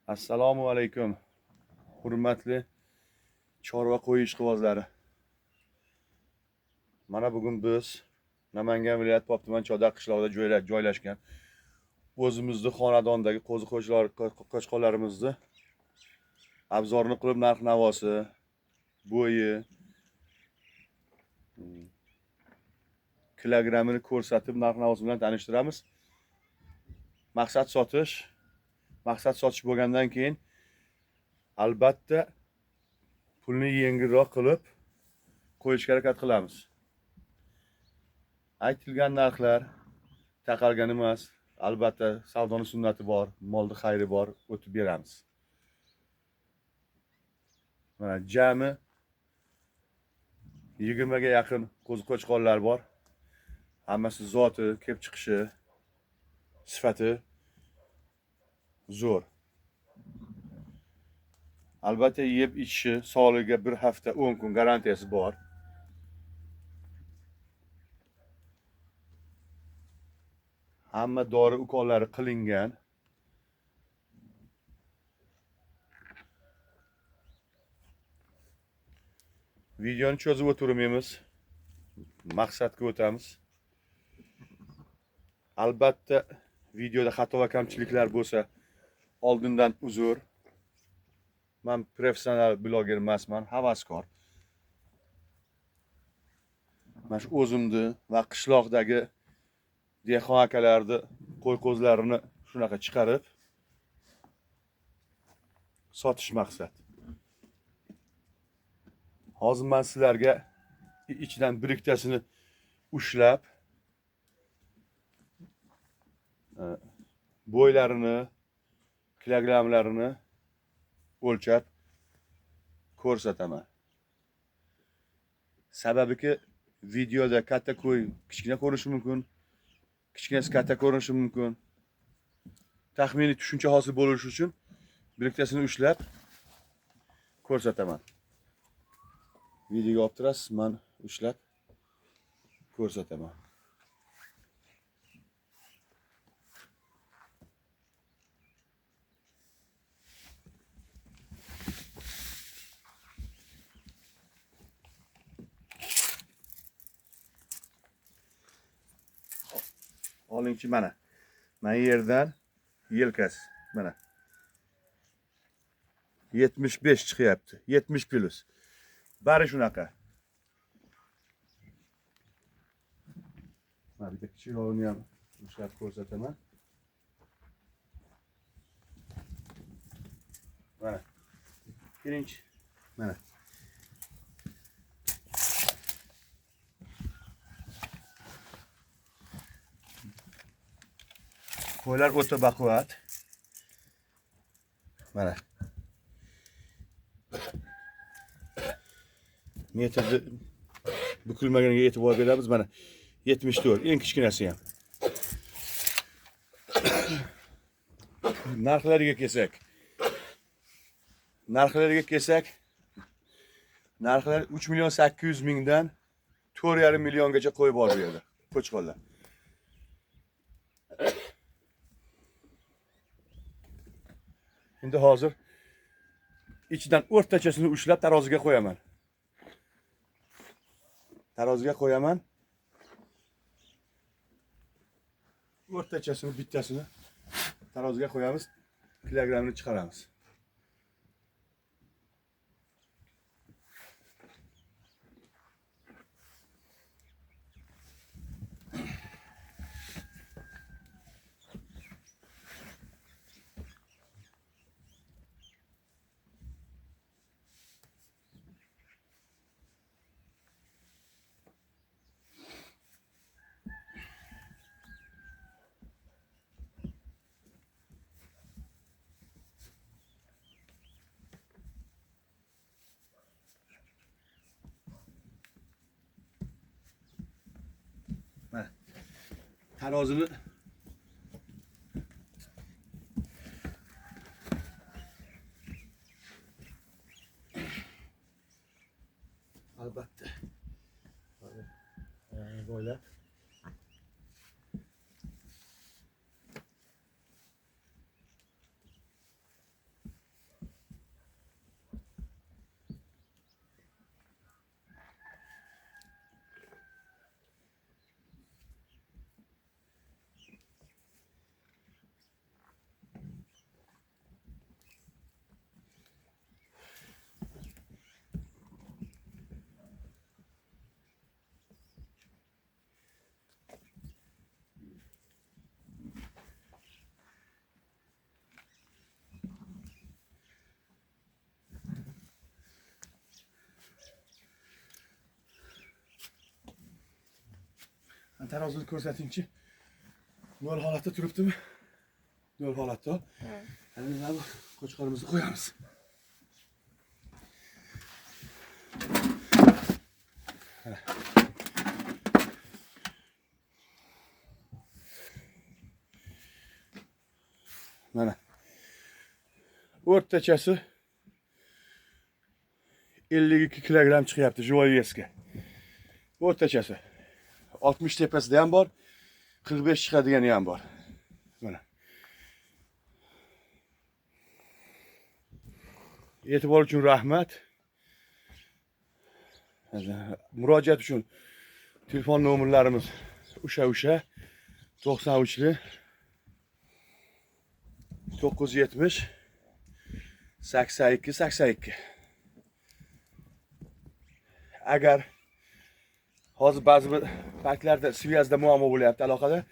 Assalomu alaykum, hurmatli chorva qo'y ishqibozlari. Mana bugun biz Namangan viloyati Pop tuman Chodak qishlog'ida joylashgan o'zimizni xonadondagi qo'zi qo'chqorlarimizni abzorini qilib narx-navosi, bo'yi, kilogrammini ko'rsatib narx-navosi bilan tanishtiramiz. Maqsad sotish. Maqsad sotish bo'lgandan keyin albatta pulni yengilroq qilib qo'yishga harakat qilamiz. Aytilgan narxlar taqalgan emas, albatta savdoning sunnati bor, molning xayri bor, o'tib beramiz. Mana jami 20 ga yaqin qo'zi qo'chqorlar bor. Hammasi zoti, kelib chiqishi, sifati zo'r. Albatta yeb ichishi, sog'ligiga bir hafta 10 kun garantiyasi bor. Hamma dori ukollari qilingan. Videoni cho'zib o'tirmaymiz. Maqsadga o'tamiz. Albatta videoda xato va kamchiliklar bo'lsa oldindan uzr. Men professional bloger emasman, havaskor. Mana shu o'zimni va qishloqdagi dehqon akalarni qo'y-qo'zlarini shunaqa chiqarib sotish maqsad. Hozir men sizlarga ichidan bir ikkitasini ushlab bo'ylarini, kilogramlarini o'lchab ko'rsataman. Sababiki videoda katta qo'y kichkina ko'rinishi mumkin, kichkinasi katta ko'rinishi mumkin. Taxminiy tushuncha hosil bo'lishi uchun bir ikkitasini ushlab ko'rsataman. Videoga olib turasiz, men ushlab ko'rsataman. Olingchi mana. Mana yerdan yelkasi mana. 75 chiqyapti. 70 plus. Bari shunaqa. Mana bitta kichikrog'ini ham ushlab ko'rsataman. Mana. Birinchi mana. Qo'ylar o'ta baquvvat. Mana. Metrni bukilmaganiga e'tibor beramiz. Mana 74 eng kichkinasi ham. Narxlariga kelsak. Narxlariga kelsak, narxlar 3 800 000 dan 4,5 milliongacha qo'y bor bu yerda. Qo'chqorlar. Endi hozir ichidan o'rtachasini ushlab taroziga qo'yaman. Taroziga qo'yaman. O'rtachasini bittasini taroziga qo'yamiz, kilogrammini chiqaramiz. Mana tarozini albatta bo'ylab Tarozini ko'rsatingchi. Nol holatda turibdimi? Nol holatda. Endi mana bu qo'chqorimizni qo'yamiz. Mana. Mana. O'rtachasi 52 kilogramm chiqyapti живой вес ga. O'rtachasi. 60 tepasida ham bor, 45 chiqadigani ham bor. Mana. E'tibor uchun rahmat. Murojaat uchun telefon nomerlarimiz o'sha 93 970 82 82. Agar hozir ba'zi bir paytlarda связь da muammo bo'lyapti aloqada.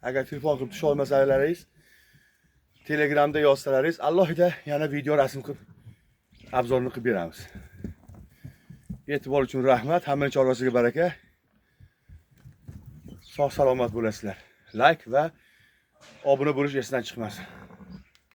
Agar telefon qilib tusha olmasalaringiz, Telegramda yozsalaringiz, alohida yana video rasm qilib обзор ni qilib beramiz. E'tibor uchun rahmat. Hammaning chorvasiga baraka. Sog' salomat bo'lasizlar. Like va obuna bo'lish esdan chiqmasin.